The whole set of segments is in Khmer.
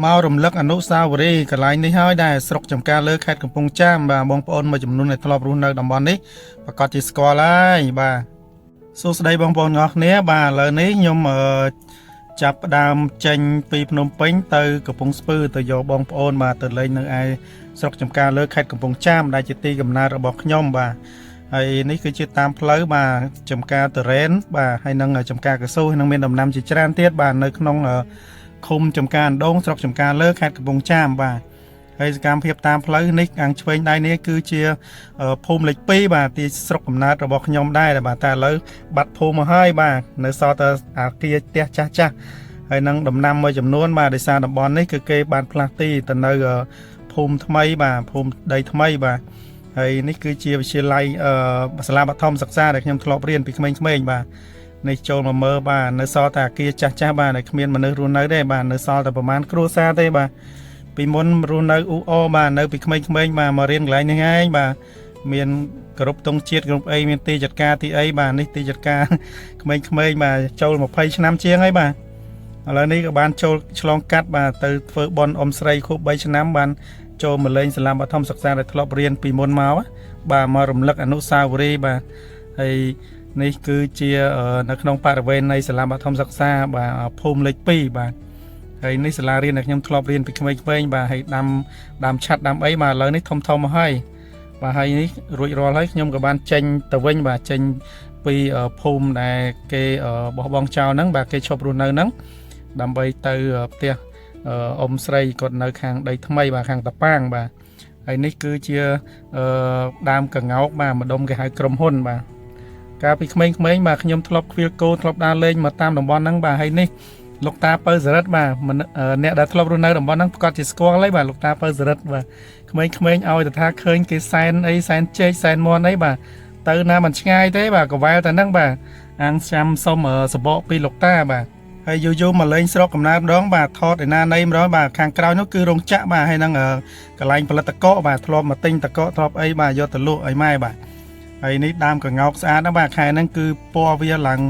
មករំលឹកអនុស្សាវរីយ៍កន្លែងនេះហើយដែលស្រុកចំការលើខេត្តកំពង់ចាមបាទបងប្អូនមួយចំនួនដែលធ្លាប់រស់នៅតំបន់នេះប្រកាសជាស្គាល់ហើយបាទសួស្តីបងប្អូនទាំងអស់គ្នាបាទឥឡូវនេះខ្ញុំអឺចាប់ផ្ដើមចេញពីភ្នំពេញទៅកំពង់ស្ពឺទៅយកបងប្អូនបាទទៅលេងនៅឯស្រុកចំការលើខេត្តកំពង់ចាមដែលជាទីកំណើតរបស់ខ្ញុំបាទហើយនេះគឺជាតាមផ្លូវបាទចំការតរ៉េនបាទហើយនឹងចំការកស៊ូហើយនឹងមានដំណាំជាច្រើនទៀតបាទនៅក្នុងអឺ ឃុំចំការអណ្ដូងស្រុកចំការលើខេត្តកំពង់ចាមបាទហើយសកម្មភាពតាមផ្លូវនេះខាងឆ្វេងដៃនេះគឺជាអឺភូមិលេខ2បាទទីស្រុកកំណើតរបស់ខ្ញុំដែរបាទតែឥឡូវបាត់ភូមិមកហើយបាទនៅសល់តែអាគារផ្ទះចាស់ចាស់ហើយនឹងដំណាំមួយចំនួនបាទដោយសារតំបន់នេះគឺគេបានផ្លាស់ទីទៅនៅអឺភូមិថ្មីបាទភូមិដីថ្មីបាទហើយនេះគឺជាវិទ្យាល័យអឺសាលាបឋមសិក្សាដែលខ្ញុំធ្លាប់រៀនពីក្មេងៗបាទ នេះចូលមកមើលបាទនៅសល់តែអាគារចាស់ចាស់បាទដែលគ្មានមនុស្សរស់នៅទេបាទនៅសល់តែប្រហែលគ្រួសារទេបាទពីមុនរស់នៅអ៊ូអបាទនៅពីក្មេងៗបាទមករៀនកន្លែងនេះឯងបាទមានគ្រប់ទង់ជាតិគ្រប់អីមានទីចាត់ការទីអីបាទនេះទីចាត់ការ ក្មេងៗបាទចូល20ឆ្នាំជាងហើយបាទឥឡូវនេះក៏បានចូលឆ្លងកាត់បាទទៅធ្វើបន់អ៊ំស្រីខួប3ឆ្នាំបានចូលមកលេងសាលាបឋមសិក្សាដែលធ្លាប់រៀនពីមុនមកបាទមករំលឹកអនុស្សាវរីយ៍បាទហើយ នេះគឺជាអឺនៅក្នុងបរិវេណនៃសាលាបឋមសិក្សាបាទភូមិលេខ2បាទហើយនេះសាលារៀនដែលខ្ញុំធ្លាប់រៀនពីក្មេងៗបាទហើយដាំដាំឆាត់ដាំអីបាទឥឡូវនេះធំធំមកហើយបាទហើយនេះរួចរាល់ហើយខ្ញុំក៏បានចេញទៅវិញបាទចេញពីអឺភូមិដែលគេអឺបោះបង់ចោលហ្នឹងបាទគេឈប់រស់នៅហ្នឹងដើម្បីទៅផ្ទះអឺអ៊ំស្រីគាត់នៅខាងដីថ្មីបាទខាងតាប៉ាងបាទហើយនេះគឺជាអឺដើមកង្កោកបាទម្ដុំគេហៅក្រុមហ៊ុនបាទ កាលពីក្មេងៗបាទខ្ញុំធ្លាប់ខ្វៀលគោធ្លាប់ដើរលេងមកតាមតំបន់ហ្នឹងបាទហើយនេះលោកតាពៅសរិទ្ធបាទមនុស្សអឺអ្នកដែលធ្លាប់រស់នៅតំបន់ហ្នឹងប្រកាសជាស្គាល់ហើយបាទលោកតាពៅសរិទ្ធបាទក្មេងៗឲ្យតែថាឃើញគេសែនអីសែនចេកសែនមន់អីបាទទៅណាមិនឆ្ងាយទេបាទកវែលតែហ្នឹងបាទអាងចាំសុំអឺសបកពីលោកតាបាទហើយយូរយូរមកលេងស្រុកកំណើតម្ដងបាទថតឯណាណីម្ដងបាទខាងក្រោយនោះគឺរោងចក្របាទហើយនឹងអឺកន្លែងផលិតតកកបាទធ្លាប់មកទិញតកកធ្លាប់អីបាទយកទៅលក់ឲ្យម៉ែបាទ ហើយនេះដើមកង្កោកស្អាតណាស់បាទខែហ្នឹងគឺពណ៌វាឡើង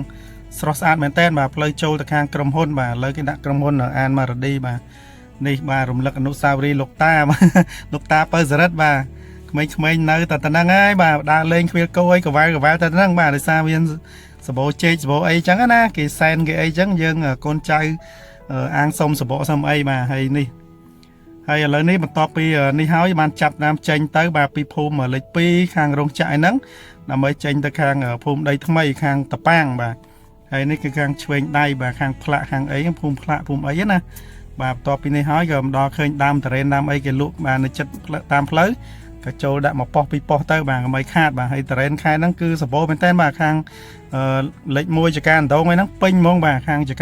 ស្រស់ស្អាតមែនតើបាទផ្លូវចូលទៅខាងក្រុមហ៊ុនបាទឥឡូវគេដាក់ក្រុមហ៊ុននៅអានម៉ារ៉ាឌីបាទនេះបាទរំលឹកអនុស្សាវរីយ៍លោកតាបាទ លោកតាពៅសរិទ្ធបាទក្មេងៗនៅតែតំណឹងហើយបាទដើរលេងខ្វៀលគោអីកវ៉ែលកវ៉ែលតែតំណឹងបាទដោយសារមានសបោចេកសបោអីចឹងណាគេសែនគេអីចឹងយើងកូនចៅអាងសុំសបោសុំអីបាទហើយនេះ ហើយឥឡូវនេះបន្ទាប់ពីនេះហើយបានចាប់តាមចេញទៅបាទពីភូមិលេខ2ខាងរោងចក្រឯហ្នឹងដើម្បីចេញទៅខាងភូមិដីថ្មីខាងតប៉ាងបាទហើយនេះគឺខាងឆ្វេងដៃបាទខាងផ្លាក់ខាងអីភូមិផ្លាក់ភូមិអីណាបាទបន្ទាប់ពីនេះហើយក៏មិនដល់ឃើញដើមតរ៉េនដើមអីគេលក់បាទនៅចិត្តតាមផ្លូវក៏ចូលដាក់មកប៉ុស្តិ៍ពីរប៉ុស្តិ៍ទៅបាទកុំឲ្យខាតបាទហើយតរ៉េនខែហ្នឹងគឺសម្បូរមែនតើបាទខាងលេខ1ចការអណ្ដូងអីហ្នឹងពេញហ្មងបាទខាងចការ